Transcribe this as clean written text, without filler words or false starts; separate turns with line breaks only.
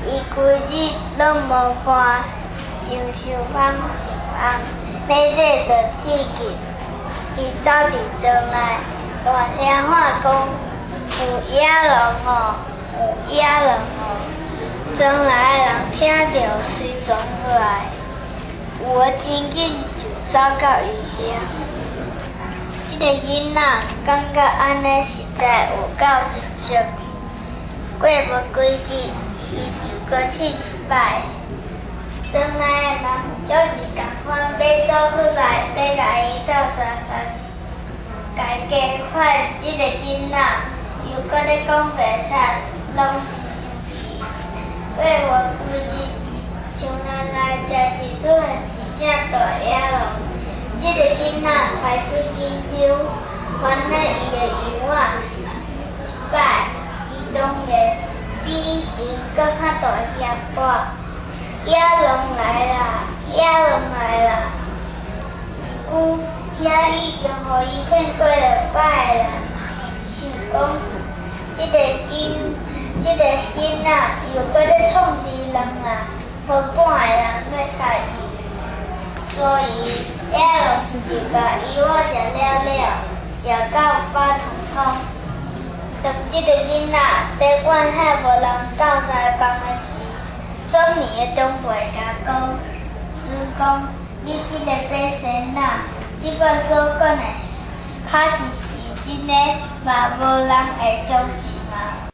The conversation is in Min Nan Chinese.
伊規日攏無汗，想傷芳傷紅，尾仔就刺去。伊走佇庄內，大聲喊講：有野狼哦，有野狼哦！庄內的人聽著隨傱出來，有的真緊就走到伊遐。這个囡仔感覺按呢實在有夠失策。過無幾日，伊就閣試一擺。庄內的人總是仝款欲走出來，欲共伊鬥相共。家己看這个囡仔又閣咧講白賊，攏真生氣。過無幾日，樹林內誠實出現一隻大野狼。這个囡仔開始緊張，煩惱伊的羊仔失敗，伊當然比以前閣較大聲喊：野狼來啦！野狼來啦！毋過遐已經予伊騙過兩擺啦，想講這个囡仔又閣咧創治人啦，無半个人欲殺伊，所以野狼就共伊活食了了，食到飽湯湯。當這个囡仔佇怨遐無人鬥相共的時，莊裡的長輩共講，師講你這个白仙仔，這擺所講的確實是真的，嘛無人會相信嗎？